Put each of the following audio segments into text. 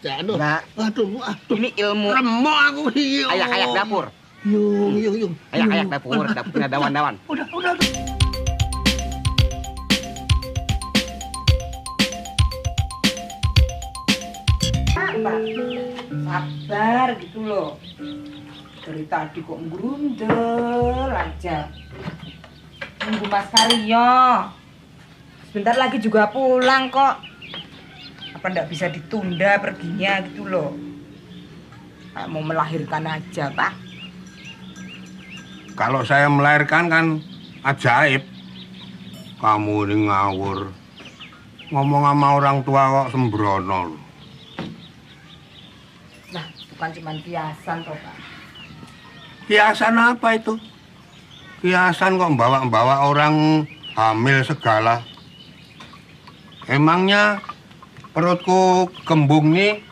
Aduh. Nak. Aduh. Ini ilmu. Remuk aku iki. Ayak-ayak dapur. Yung. Ayak-ayak dapur, dapurnya dawan-dawan. Udah. Pak, sabar gitu loh. Dari tadi kok ngerundel aja. Nunggu Mas Karyo. Sebentar lagi juga pulang kok. Apa ndak bisa ditunda perginya gitu loh. Kayak mau melahirkan aja, Pak. Kalau saya melahirkan kan ajaib. Kamu ini ngawur. Ngomong sama orang tua kok sembrono. Nah, bukan cuma kiasan toh, Pak. Kiasan apa itu? Kiasan kok bawa-bawa orang hamil segala. Emangnya perutku kembung nih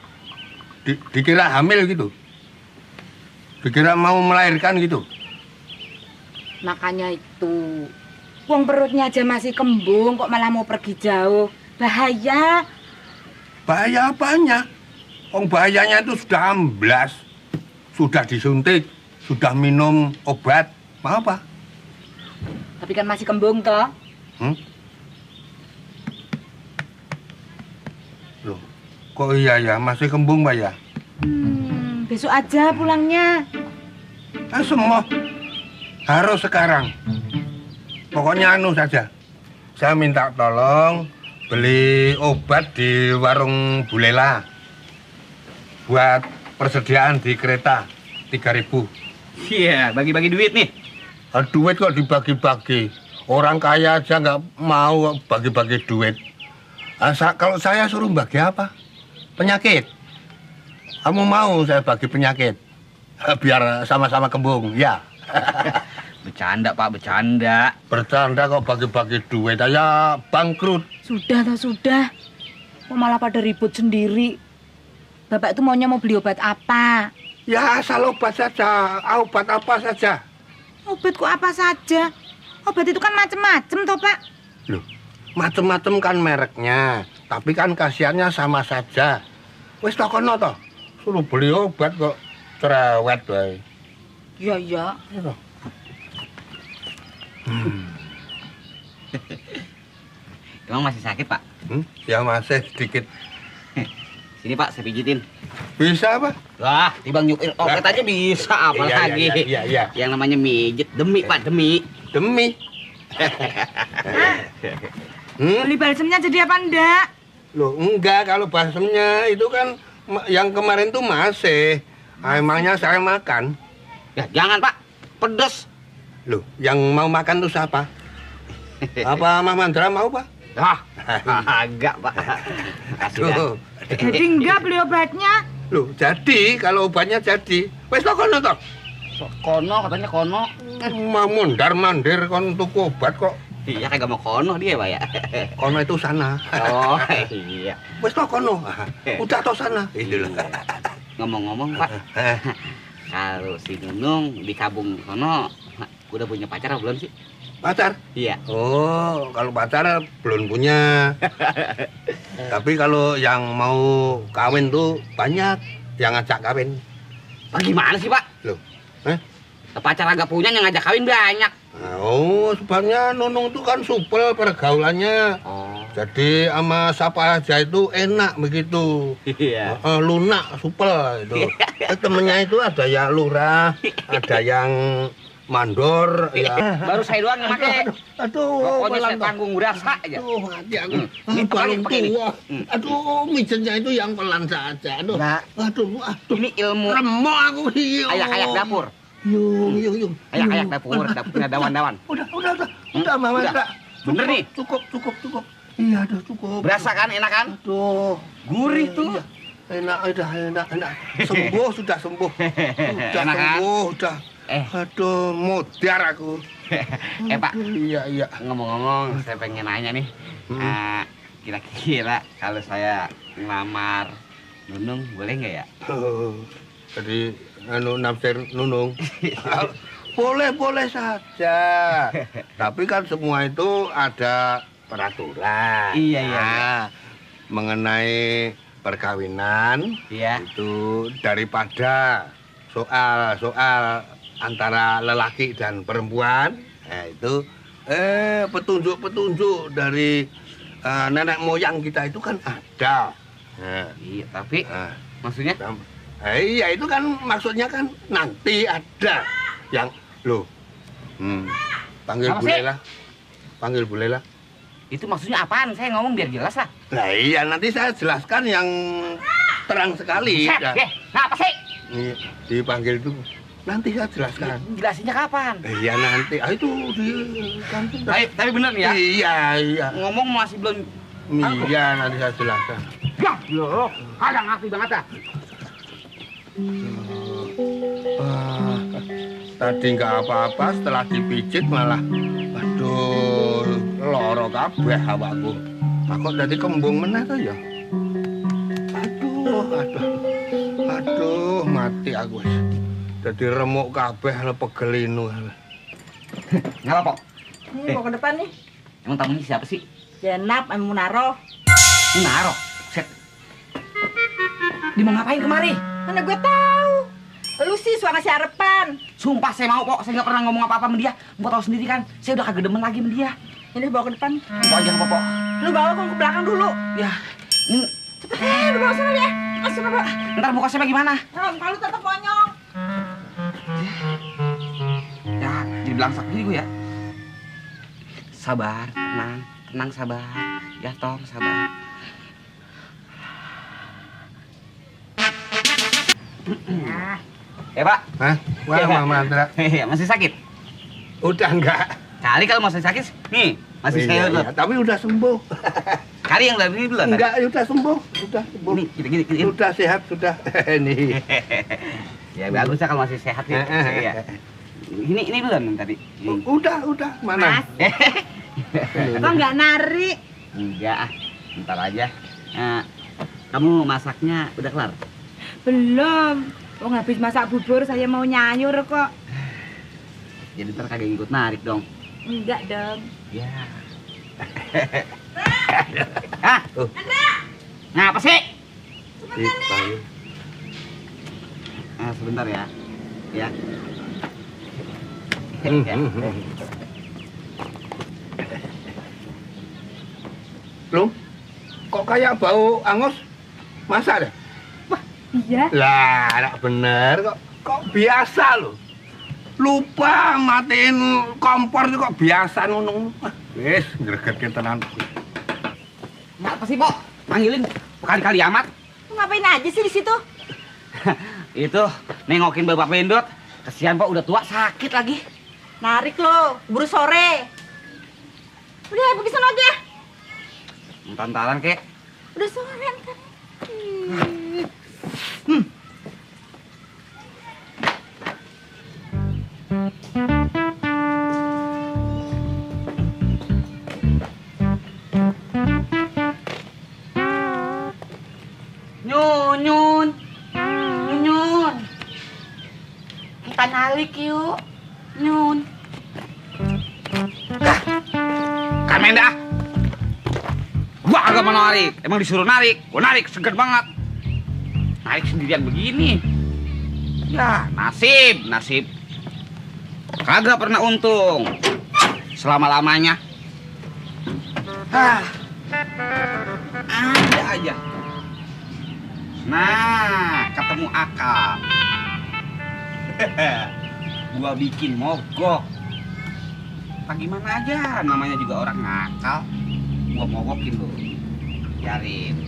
dikira hamil gitu? Dikira mau melahirkan gitu? Makanya itu. Wong perutnya aja masih kembung kok malah mau pergi jauh. Bahaya. Bahaya apanya? Bahayanya itu sudah amblas. Sudah disuntik, sudah minum obat. Mau apa? Tapi kan masih kembung toh. Loh, kok iya ya? Masih kembung, Mbak ya? Besok aja pulangnya. Semua harus sekarang. Pokoknya anu saja. Saya minta tolong beli obat di warung Bu Lela. Buat persediaan di kereta 3.000. Iya, bagi-bagi duit nih. Duit kok dibagi-bagi. Orang kaya aja nggak mau bagi-bagi duit. Kalau saya suruh bagi apa? Penyakit. Kamu mau saya bagi penyakit? Biar sama-sama kembung, ya. Bercanda, Pak, bercanda. Bercanda kok bagi-bagi duit, aja bangkrut. Sudah toh sudah. Kok malah pada ribut sendiri. Bapak itu maunya mau beli obat apa? Ya asal obat saja, obat apa saja. Obat kok apa saja? Obat itu kan macem-macem toh, Pak. Loh, macem-macem kan mereknya, tapi kan khasiatnya sama saja. Wis tokono toh, suruh beli obat kok cerewet wae. Iya. Emang masih sakit, Pak? Ya masih sedikit. Sini, Pak, saya pijitin. Bisa apa? Wah, timbang nyupir oket aja bisa, apalagi. Iya. Yang namanya mijet, demi, Pak, demi. Demi. Beli balsemnya jadi apa enggak? Loh, enggak, kalau balsemnya itu kan yang kemarin tuh masih. Emangnya saya makan. Ya, jangan, Pak. Pedes. Loh, yang mau makan tuh siapa? Apa Mah Mandra mau, Pak? Ah, agak, Pak. Kasih dah. Tuh. Jadi enggak beli obatnya? Loh, jadi kalau obatnya jadi. Wes tokono toh. Kono, katanya kono. Mah mondar-mandir kon tuku obat kok. Iya, kagak mau kono dia, Pak, ya. Kono itu sana. Oh, iya. Wes tokono. Udah toh sana. Itu loh. Ngomong-ngomong, Pak. Kalau si Nunung di Kabung sono udah punya pacar apa belum sih? Pacar? Iya. Oh, kalau pacar belum punya. Tapi kalau yang mau kawin tuh banyak yang ngajak kawin. Pak, gimana sih, Pak? Loh, Pacar agak punya yang ngajak kawin banyak. Oh, sebabnya Nunung tuh kan supel pergaulannya. Oh. Jadi sama siapa aja itu enak begitu. Iya. Lunak, supel itu. Temennya itu ada yang lurah, ada yang mandor, ya. Baru saya doang yang pakai. Aduh, Pokoknya saya tanggung berasa aja. Aduh, mati aku. Ini Balon pakai ini. tua. Aduh, mijennya itu yang pelan saja. Aduh. Nak. Aduh. Ini ilmu Remuk aku iki. ayak-ayak dapur. Yung. Ayak-ayak dapur, dapurnya dawan-dawan. Udah, Mama. Udah. Bener nih? Cukup. Iya, aduh, cukup. Berasa kan, enak kan? Aduh. Gurih tuh. Iya. Enak. Sembuh, sudah sembuh. Sudah Enak, kan? sembuh, udah. Aduh, modar aku. Pak. Iya. Ngomong-ngomong, saya pengen nanya nih. Kira-kira kalau saya ngelamar Nunung, boleh nggak ya? Jadi nafsir Nunung. Boleh saja. Tapi kan semua itu ada peraturan. Iya. Mengenai perkawinan Iya. itu daripada soal antara lelaki dan perempuan, itu petunjuk-petunjuk dari nenek moyang kita itu kan ada. Nah, Iya, tapi nah, maksudnya iya itu kan maksudnya kan nanti ada yang loh. Panggil Apa Bu sih? Lela. Panggil Bu Lela. itu maksudnya apaan? Saya ngomong biar jelas lah. Nah iya nanti saya jelaskan yang terang sekali. Set, Ya. apa sih? Ini dipanggil itu nanti saya jelaskan. Jelasinnya kapan? Iya nanti. Ah itu di kantin. Tapi bener nih ya. Iya. Ngomong masih belum. Iya nanti saya jelaskan. Ya, loh, kadang ngerti banget ah. Tadi nggak apa-apa setelah dipijit malah aduh loro kabeh awakku. Aku jadi kembung meneh to ya. Aduh mati aku wis. Dadi remuk kabeh le pegelinu. Nggak apa-apa. Ini mau ke depan nih. Emang tamunya siapa sih? Jenap, Munaro. Ini Naro. Set. Dia mau ngapain kemari? Mana gue tahu. Lu sih suka ngasih harapan. Sumpah saya mau kok. Saya nggak pernah ngomong apa-apa sama dia. Mbok tahu sendiri kan. Saya udah kagak demen lagi sama dia. Ini bawa ke depan. Mbok aja apa-apa. Lu bawa ke belakang dulu. Ya. Ini Cepet, lu bawa sana dia. Masuk bawa. ntar muka saya gimana? Kalau tetap monyong. Ya, jadi belangsak gini gue ya. Sabar, tenang sabar. Ya Tom, sabar. Pak. Hah? Wah, Mama Andra. Masih sakit? Udah enggak. Kali kalau masih sakit, nih masih Iya, saya iya, tapi udah sembuh. Kali yang dari ini belum? Enggak, udah sembuh. Udah sembuh. Ini, gini. Sudah sehat, sudah. Nih. Ya bagus lah kalau masih sehat ya. Saya. Ini belum tadi. Udah, mana? Kok nggak narik? Enggak, ntar aja. Nah, kamu masaknya udah kelar? Belum. Oh, habis masak bubur saya mau nyayur kok. Jadi ntar kagak ikut narik dong. Enggak dong. Ya. Hah? Ngapa sih? Dipanggil. Sebentar ya. Ya. Loh, kok kayak bau angus? Masa deh? Iya. Lah, enggak bener kok. Kok biasa loh. Lupa matiin kompor itu kok biasa ngono. Wis, gregetke tenan. Ngapa sih, Pok? Manggilin berkali-kali amat. Lu ngapain aja sih di situ? Itu nengokin Bapak Pendot. Kesian, Pok, udah tua sakit lagi. Narik lo, buru sore. Udah pergi sana aja. Tantaran, kek. Udah sore kan. Nyun. Kita nalik yuk. Nyun. Kan Menda. Gua agak mau narik. Emang disuruh narik. Gua narik seger banget. Narik sendirian begini. Ya, nasib. Kagak pernah untung. Selama-lamanya. Ada aja. Nah, ketemu akal. Gua bikin mogok. Apa gimana aja, namanya juga orang nakal. Gua mogokin lu. Biarin.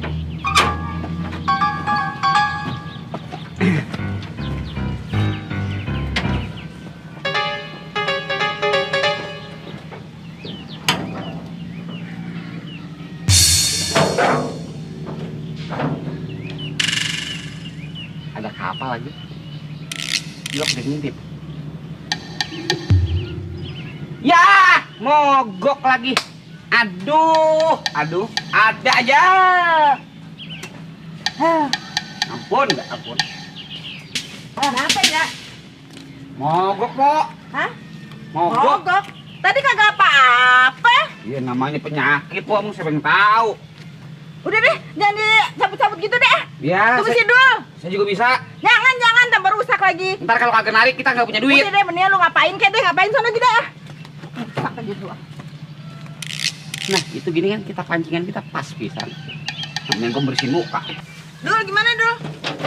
Ada kapal lagi. Gila udah ngintip. Ya, mogok lagi. Aduh, ada aja. Ampun. Kenapa ya? Mogok, Pok. Hah? Mogok. Tadi kagak apa-apa. Iya, namanya penyakit, Pok. Emang siapa yang tahu? Udah deh, jangan dicabut-cabut gitu deh. Ya, Tunggu sih dulu. saya juga bisa. Jangan, tambah rusak lagi. Ntar kalau kagak narik kita nggak punya duit. Udah deh, mendingan lu ngapain ngapain sana aja deh. Rusak aja dulu. Nah, itu gini kan kita pancingan kita pas pisan. Yang kau bersihin muka. Dul, gimana Dul?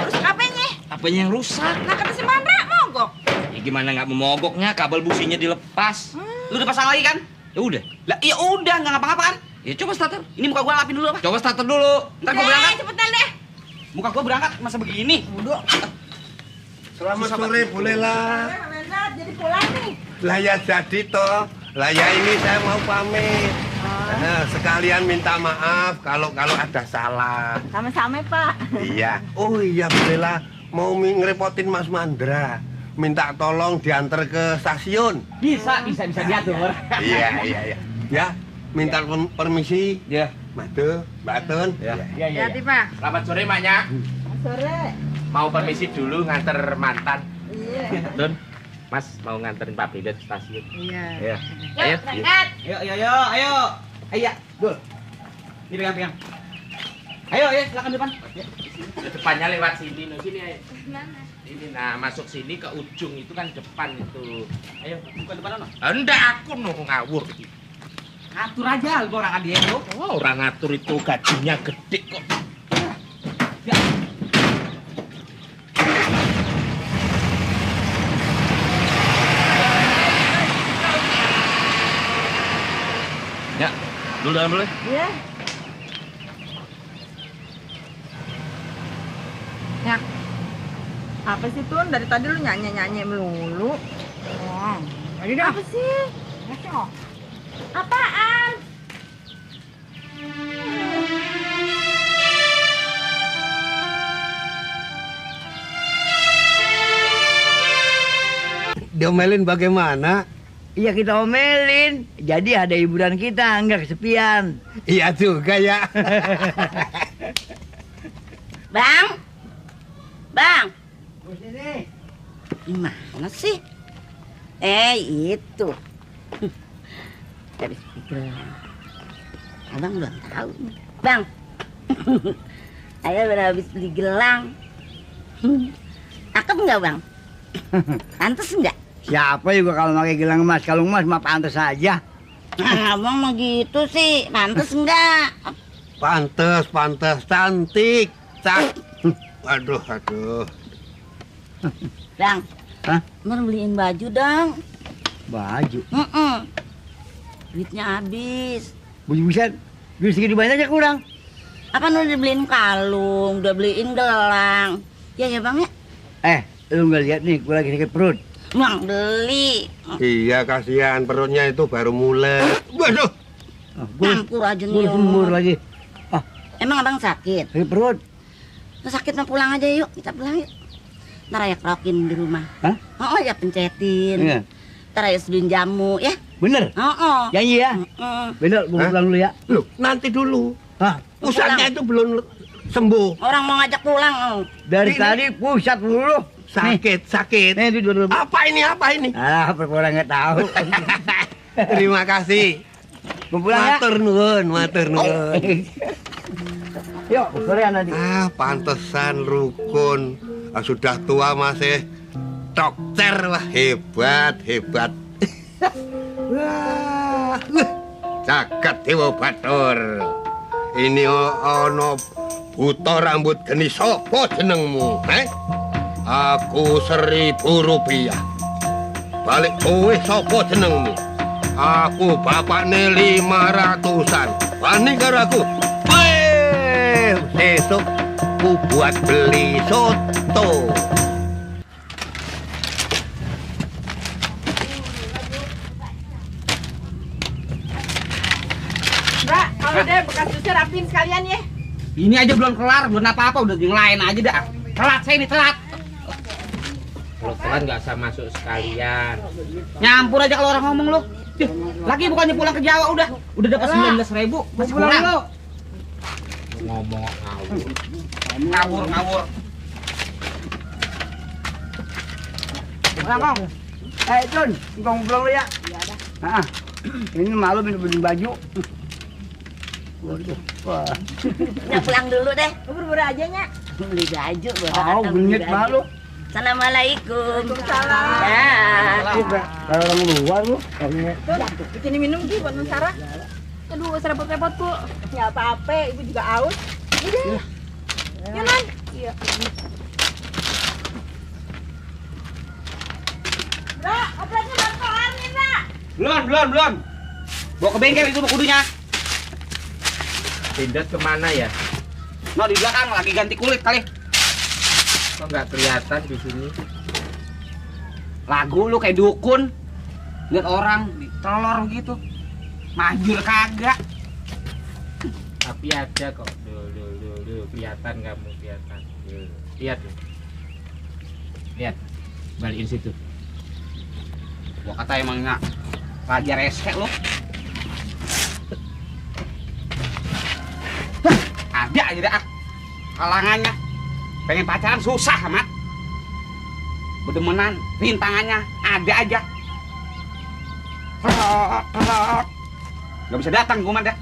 Rusak apanya? Apanya yang rusak? Nah, kata si Mandra, mogok. Ya gimana nggak memogoknya, kabel businya dilepas. Lu udah pasang lagi kan? Ya udah. Lah, iya udah nggak ngapa-ngapa kan? Ya coba starter. Ini muka gua lapin dulu apa? Coba starter dulu. Ntar gua berangkat. Cepetan deh. Muka gua berangkat masa begini. Udah. Selamat sore, bolehlah. Mandra, jadi pulang nih. Lah ya jadi toh. Lah ya ini saya mau pamit. Nah, sekalian minta maaf kalau ada salah. Sama-sama, Pak. Iya. Oh iya, bolehlah. Mau ngerepotin Mas Mandra. Minta tolong diantar ke stasiun. Bisa diatur. Iya. Ya, minta permisi. Ya. Madu, Mbak Tun. Ya. Hati, Pak. Selamat sore, Maknya. Sore. Mau permisi dulu nganter mantan. Iya. Tun, Mas mau nganterin Pak Bedet ke stasiun. Iya. Ya. Yuk, berangkat. Ayo. Ayo, Dul. Ini pegang. Ayo, silakan depan. Depannya lewat sini, sini ayo. Ini nah masuk sini ke ujung itu kan depan itu. Ayo, Bukan depan apa? Enggak aku ngawur. Atur aja, gua orang dia lu. Oh, orang ngatur itu gajinya gede kok. Ya. Ya, dulu dalam dulu. Iya. Ya. Apa sih Tun? Dari tadi lu nyanyi melulu. Oh. Jadi apa sih? Ngaco. Apaan? Diomelin bagaimana? Iya kita omelin, jadi ada hiburan kita, nggak kesepian. Iya juga ya. Bang? Sini. Gimana sih? Itu. Habis pikir. Abang belum tahu nih. Bang. Ayah baru habis beli gelang. Cakep nggak, Bang? Pantes nggak? Siapa juga kalau pakai gelang emas, kalung emas mah pantas saja. Abang mah gitu sih. Pantes nggak? Pantes, cantik. Aduh. Bang. Hah? Mau beliin baju dong. Baju. Duitnya habis. Buset, duit segitu banyak aja kurang. Apa udah dibeliin kalung, udah beliin gelang. Ya Bang ya? Lu nggak lihat nih, gue lagi sakit perut. Bang beli. Iya, kasihan perutnya itu baru mulai. Waduh. Campur aja nih. Gue sumur lagi. Emang abang sakit? Sakit perut. Nah, sakit mah pulang aja yuk, kita pulang yuk. Ntar ayah kerokin di rumah. Hah? Oh ya pencetin. Iya. Ntar ayah seduin jamu ya. Bener? Oh. Janji ya? Bener, gue Hah? pulang dulu ya. Loh, nanti dulu. Hah? Pusatnya itu belum sembuh. Orang mau ngajak pulang. Dari Ini- tadi pusat dulu. Sakit. Nih, duduk dulu. Apa ini? Perpura nggak tahu. Terima kasih. Gue pulang ya. Matur nuwun. Yuk, sore nanti. Pantesan rukun. Sudah tua masih dokter. Wah, hebat. Wah, jagat Dewa Batur. Ini ono buta rambut geni sapa jenengmu? Aku 1.000 rupiah. Balik kowe sapa jenengmu? Aku bapakne 500-an. Wani karo aku. Sesuk ku buat beli soto. Mbak, kalau deh bekas jusnya rapiin sekalian ya. Ini aja belum kelar, belum apa-apa udah yang lain aja dah. Telat saya ini telat. Kalau telat nggak usah masuk sekalian. Nyampur aja kalau orang ngomong lu. Lagi bukannya pulang ke Jawa udah dapat 19.000, masih Pulang kurang. dulu. Ngomong ngawur. Ngawur. Pulang, Kong. Jun, engkau pulang dulu ya. Iya dah. Ini malu beli baju. Nak pulang dulu deh. Buru-buru aja, Nyak. Beli baju buat Tahu Akang, beli genit baju. malu. Assalamualaikum. Waalaikumsalam. Ya. Kalau orang luar lu. Tuh, bikinin minum Ki buat Neng Sarah. Aduh, repot-repot, Bu. Ya apa-apa, Ibu juga haus. Udah. Ya, Nan. Iya. Bra, operasinya baru kelar nih, Bra. Belum. Bawa ke bengkel itu kudunya. Pindot kemana ya? No di belakang lagi ganti kulit kali. Kok nggak kelihatan di sini? Lagu lu kayak dukun. Lihat orang ditelor gitu. Majur kagak. Tapi ada kok. Duh, kelihatan kamu, kelihatan. Duh, lihat. Lihat. Balikin situ. Gua kata emangnya raja resek lu. Ada aja dah kalangannya. Pengen pacaran susah amat. Bedemenan, rintangannya ada aja. Gak bisa datang gua mah dah.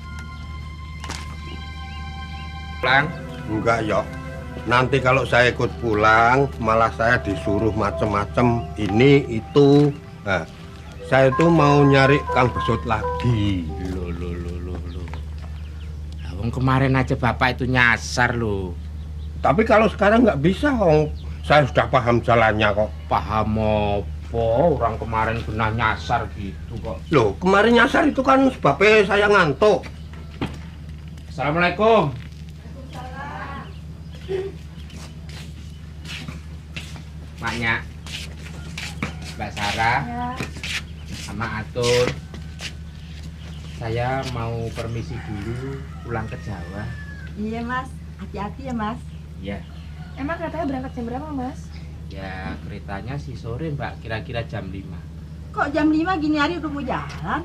Pulang. Enggak, Yok. Nanti kalau saya ikut pulang, malah saya disuruh macem-macem ini, itu. Nah, saya tuh mau nyari Kang Besut lagi. Loh. Wong kemarin aja Bapak itu nyasar loh. Tapi kalau sekarang nggak bisa, saya sudah paham jalannya kok. Paham apa? Orang kemarin pernah nyasar gitu kok. Loh, kemarin nyasar itu kan sebabnya saya ngantuk. Assalamualaikum. Maknya, Mbak Sarah, sama Atun. Saya mau permisi dulu pulang ke Jawa. Iya, Mas. Hati-hati ya, Mas. Ya, Emang keretanya berangkat jam berapa, Mas? ya keretanya sih sore Mbak, kira-kira jam 5. Kok jam 5 gini hari udah mau jalan?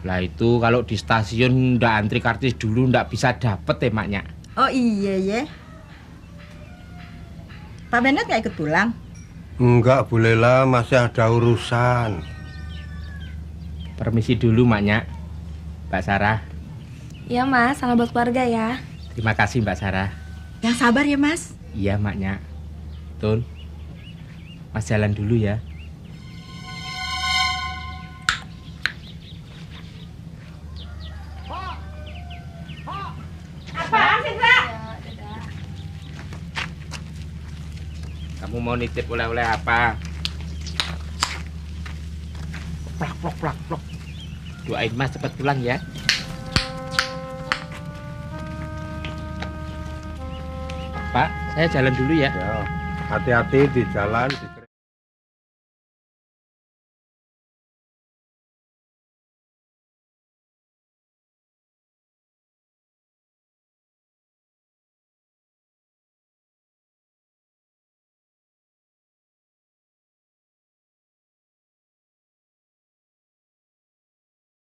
Lah itu kalau di stasiun ndak antri kartis dulu ndak bisa dapet ya Maknya. Oh iya ya. Pak Benet gak ikut pulang? Enggak, boleh lah, masih ada urusan. Permisi dulu Maknya. Mbak Sarah. Iya, Mas. Salam buat keluarga ya. Terima kasih Mbak Sarah. Yang sabar ya, Mas. Iya Maknya. Tun, Mas jalan dulu ya. Apaan sih, Kak? Kamu mau nitip oleh-oleh apa? Plak. Doain Mas cepat pulang ya. Pak, saya jalan dulu ya. Ya, hati-hati di jalan.